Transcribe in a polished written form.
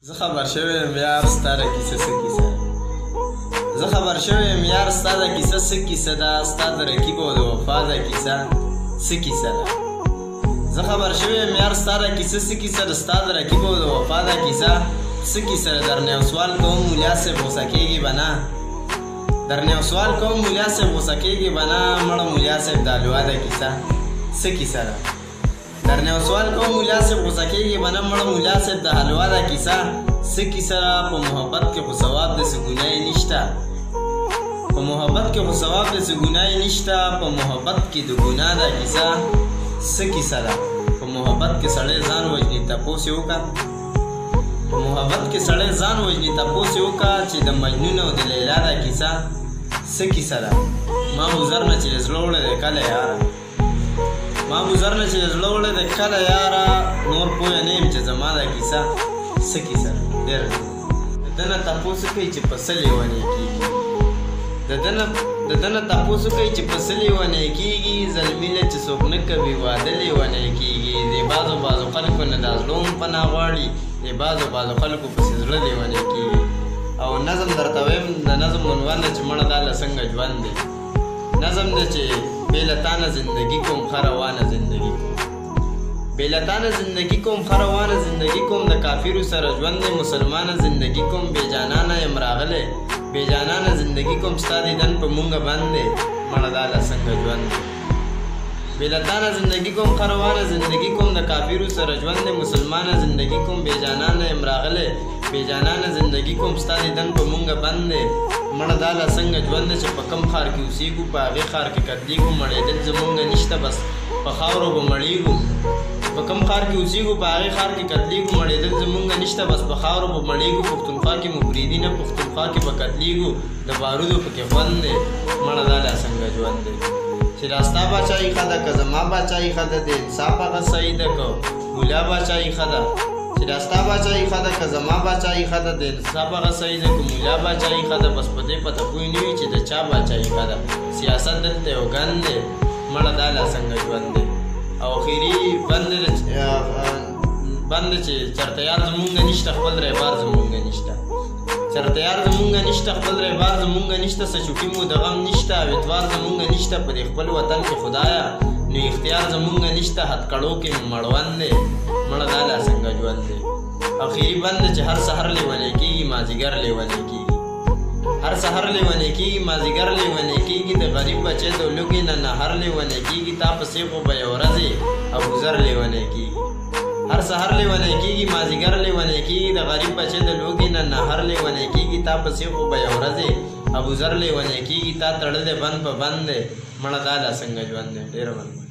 زه خبر شوی یم یار ستا د کیسه څه کیسه ده. زه خبر شوی یم یار ستا د کیسه څه کیسه ده، ستا د رقیب او د وفا د کیسه څه کیسه ده. زه خبر شوی یم یار ستا د کیسه څه کیسه ده، ستا د رقیب او د وفا د کیسه څه کیسه ده. درنه یو سوال کوم ملا صاحب غوسه کېږي به نه، درنه یو سوال کوم ملا صاحب غوسه کېږي به نه، مړه ملا صاحب د الوا د کیسه څه کیسه ده. درنه یو سوال کوم ملا صاحب غوسه کېږي به نه، مړه ملا صاحب د حلوا دا کیسه څه کیسه ده. په محبت کې خو ثواب د څه ګناه یې نشته، په محبت کې خو ثواب د څه ګناه یې نشته، په محبت کې د ګناه دا کیسه څه کیسه ده. په محبت کې سړی ځان وژني تپوس یې وکړه، په محبت کې سړی ځان وژني تپوس یې وکړه چې د مجنون او د لیلا دا کیسه څه کیسه ده. ما ابوذر نه چې زړه وړی دی کله یاره، ما ابوذر نه چې زړه وړی دی کله یاره، نور پوه نه یم چې زما دا کیسه څه کیسه ده. ډېره د ده نه تپوس وکړئ چې په څه لیونی کېږي، د ده نه تپوس وکړئ چې په څه لیونی کېږي، زلمي له چې څوک نه کوي واده لیونی کېږي. د بعضو بعضو خلکو نه دا زړه هم پناه غواړي، د بعضو بعضو خلکو پسې زړه لیونی کېږي. او نظم درته وایم، د نظم عنوان دی چې مړه دا له څنګه ژوند دی. نظم دی چې بې له تا نه زندګي کوم ښه روانه زندګي کوم، بې له تا نه زندګي کوم ښه روانه زندګي کوم، د کافرو سره ژوند دی مسلمانه زندګي کوم، بې جانانه یم راغلی بې جانانه زندګي کوم، ستا دیدن په مونږه بند دی مړه دا له څنګه ژوند دی. بې له تا نه زندګي کوم ښه روانه زندګي کوم، د کافرو سره ژوند دی مسلمانه زندګي کوم، بې جانانه یم راغلی بې جانانه زندګي کوم، ستا دیدن په مونږه بند دی مړه دا له څنګه ژوند دی. چې په کوم ښار کې اوسېږو په هغې ښار کې قتلېږو، مړېدل زمونږ نشته بس په خاورو به مړېږو. په کوم ښار کې اوسېږو په هغې ښار کې قتلېږو، مړېدل زمونږ نشته بس په خاورو به مړېږو. پښتونخوا کې مو پرېږدي نه پښتونخوا کې به قتلېږو، د بارودو پکې خوند دی مړه دا له څنګه ژوند دی. چې دا ستا باچاهي ښه ده که زما باچاهي ښه ده، د انصاف هغه صحیح ده که ملا باچاهي ښه ده. چې دا ستا باچاهي ښه ده که زما باچاهي ښه ده، د انصاف هغه صحیح ده که ملا باچاهي ښه ده، بس په دې پته پوه نه وي چې د چا باچاهي ښه ده. سیاست دلته یو ګند دی مړه دا لا څنګه ژوند دی. او اخري بند چې چرته یار زمونږ نشته خپل ریبار زمونږ نشته، چرته یار زمونږ نشته خپل ریبار زمونږ نشته، څه چوټي مو د غم نشته او اتوار زمونږ نشته، په دې خپل وطن کې خدایه نو اختیار زمونږ نشته، هتکړو کې مو مړوند دی مړه دا لا څنګه ژوند دی. اخري بند چې هر سحر لیونی کېږي مازدیګر لیونی کېږي، هر سحر لیونی کېږي مازدیګر لیونی کېږي، د غریب بچی د لوږې نه نهر لیونی کېږي، تا پسې خو به یو ورځې ابوذر لیونی کېږي. هر سحر لیونی کېږي مازدیګر لیونی کېږي، د غریب بچی د لوږې نه نهر لیونی کېږي، تا پسې خو به یو ورځې ابوذر لیونی کېږي، تا تړلی بند په بند دی مړه دا لا څنګه ژوند دی. ډېره مننه.